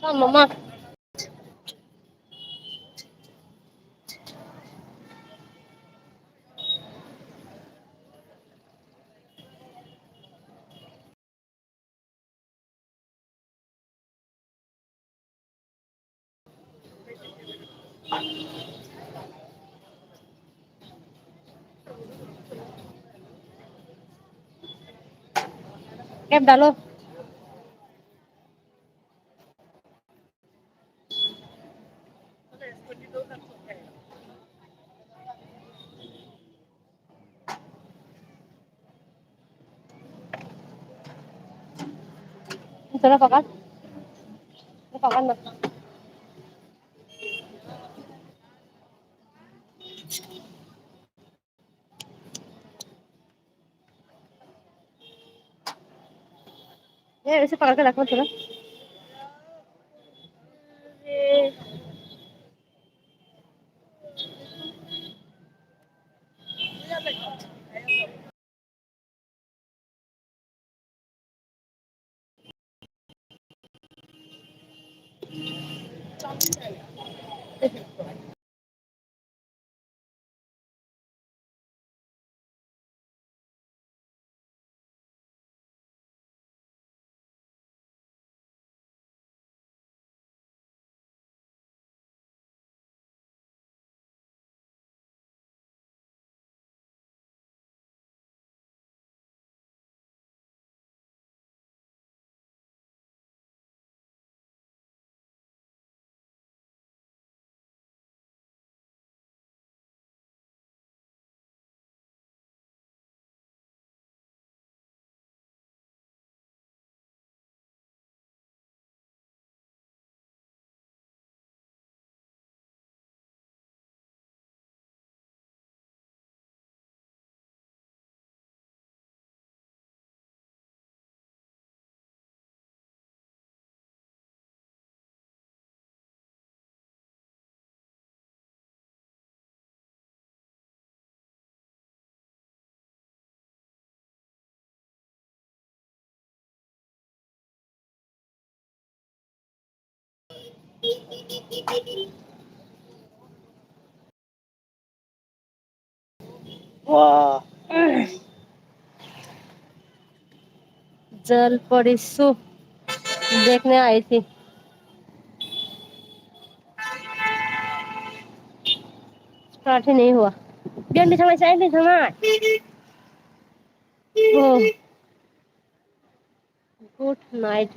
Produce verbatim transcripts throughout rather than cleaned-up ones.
Tamo ma. Kep dalo. Ito na pakat. Ito pakat na. Eh, ese pakat ka lakman tula. वाह। जल परी सो देखने आई थी। स्टार्ट ही नहीं हुआ। बिहान भी थमा, चाय भी थमा। Oh, good night.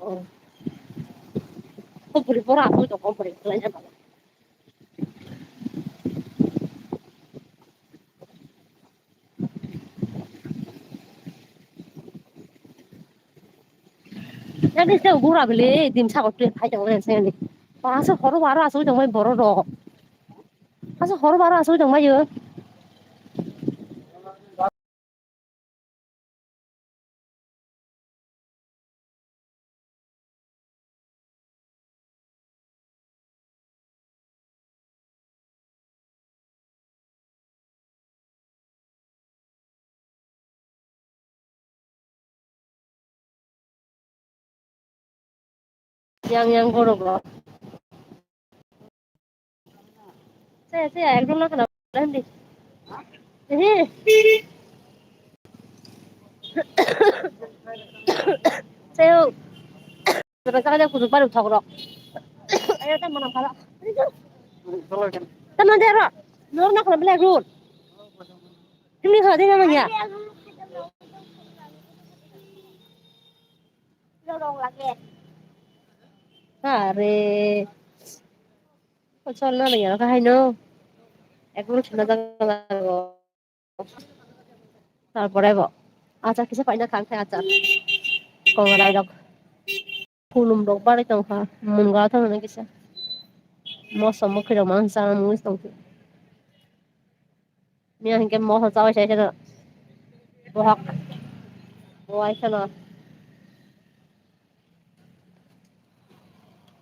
Oh. Kok beri pora aku itu kok beri belanja banget. Yang ni saya gura beli dim sa kopi hai jong len saya ni. Asa horo waro asu jong mai boro ro. Asa horo waro asu jong mai yo. Yang, yang borok rok. Saya, saya, ekdom na kena berhenti. Ini. Saya, saya, saya, kudu baru thok rok. Ayo, teman apa? Teman dia rok. Nur nak kena beli rul. Ini kalau dia namanya. Are. Chol na lagi ka hai no. Ek minute na jaga lago. Tarpore bo. Achar kisa paina khang khai achar. Kongrai rok. Khulum rok barwi tongkha, munga thangna kisa. Moso mwkhwi rok mang chana mungwi tongkha. Miya hinkhe moso chawi sai kheno. Bohak. Bowai kheno.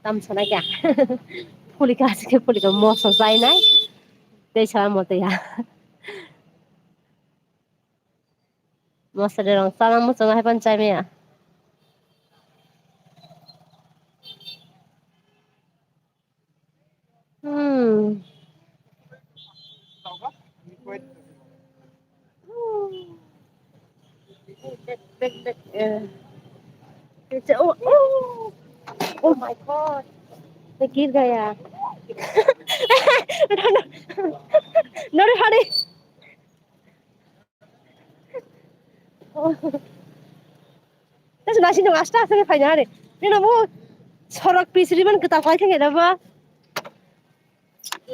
Tam sana kya? Phulika asikhe phulika moso chainai. Tei sa moto ya. Moso de rong chana muchungo hai pan chai maya. Hmm. Back, back, back, eh. It's, oh, oh, oh my God. They give gaya. No, no, no, no, honey. Tei nasi nung asta asta khe phaina hari. Nino bo sorok pisri man kwtal kai thangya da ba.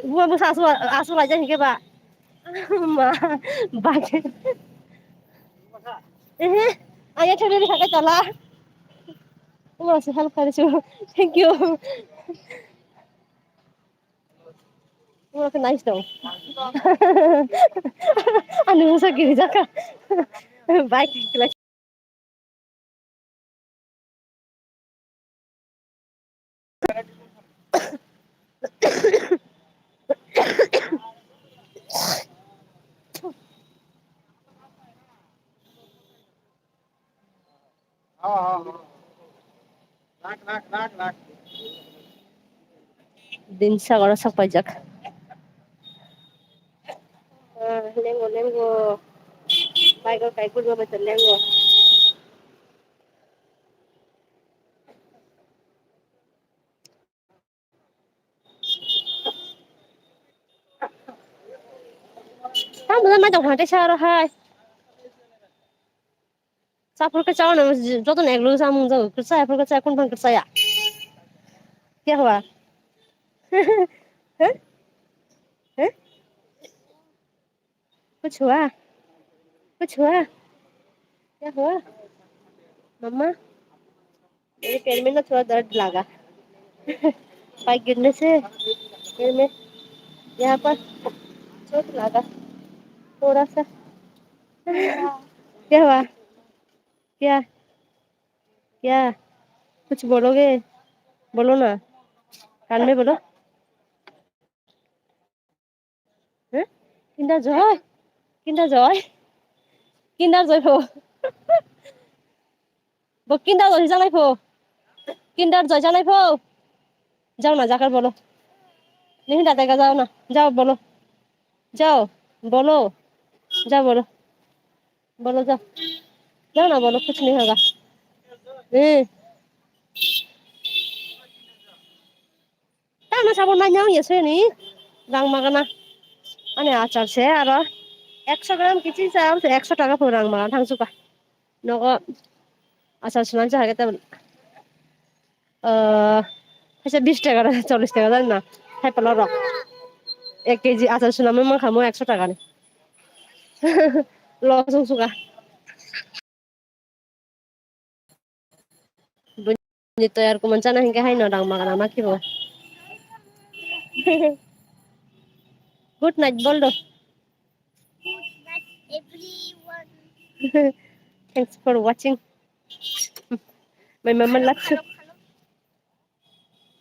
Bo bo asu asu laijak hinkhe ba. Ma ba. Ehe. Aya thangni khakai tala. Bo asu help karisu. Thank you. Oro khe nice dong. Ani mungsa giri jaka. Bike khlai. Din sagoro sok paijak. Ah, lengo, lengo. Bike o kai gulma bai lengo. Tamo mai tong hate saro hai. Chapur khe chaui nang joto ni eklo samung jago. Kwchaya phuru kwchaya, kunu phang kwchaya. Kya hua? Huh? Huh? Kuch hua? Kuch hua? Kya hua? Mama? मेरे पैर में ना थोड़ा दर्द लगा। बाइक गिरने से पैर में यहाँ पर चोट लगा थोड़ा सा। क्या हुआ? क्या? क्या? कुछ बोलोगे? बोलो ना। कान में बोलो। Huh? Kinder Joy? Kinder Joy? Kinder Joy pho. Bo Kinder Joy janai pho. Kinder Joy janai pho. Jao na, jakar bolo. Nahi dada ka jao na. Jao bolo. Jao. Bolo. Jao bolo. Bolo jao. Jao na bolo, kuch nahi hoga. Eh. Tamo sabon nai nang yeseni rang magana. Ani achar se aro ekso gram kichi sa ekso taka pho rang magana thang suka. Nogo achar sunan sa hage tabon. Ah, kaisa bis taka, chollis taka jani na. Hai pala rok. Ek K G achar sunamwi mankha mo ekso taka ni. Loss wng suka. Buini toyar kumun chana hinkhe haino rang magana ma khibo. Good night, bol do. Good night, everyone. Thanks for watching. My mama loves you.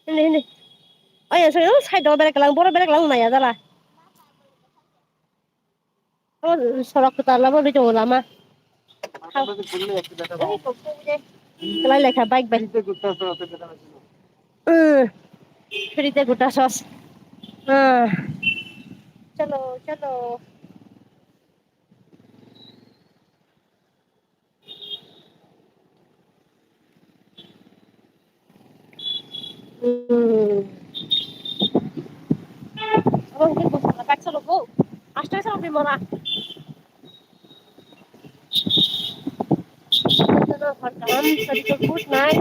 Hindi, hindi. Ay, ang sabi, oh, side o belek lang, boro belek lang, naya dala. Oh, sorok kwtal lama ri tongo lama. Kalai lekha bike bai. Hmm. Free te guta sos. Ah. Chalo, chalo. Hmm. Abang ini bos makan solo go. Astaga solo bimora. Chalo, welcome. Sorry, good night.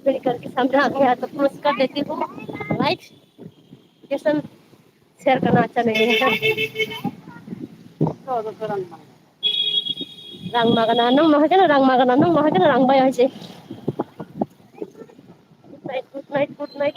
मेरी घर के सामने आ गया तो नमस्कार देती हूँ। Right? Yes, sir. Share karna acha nahi hai. Rang magana, nang no hai khe rang magana, nang no hai khe rang bai hai se. nai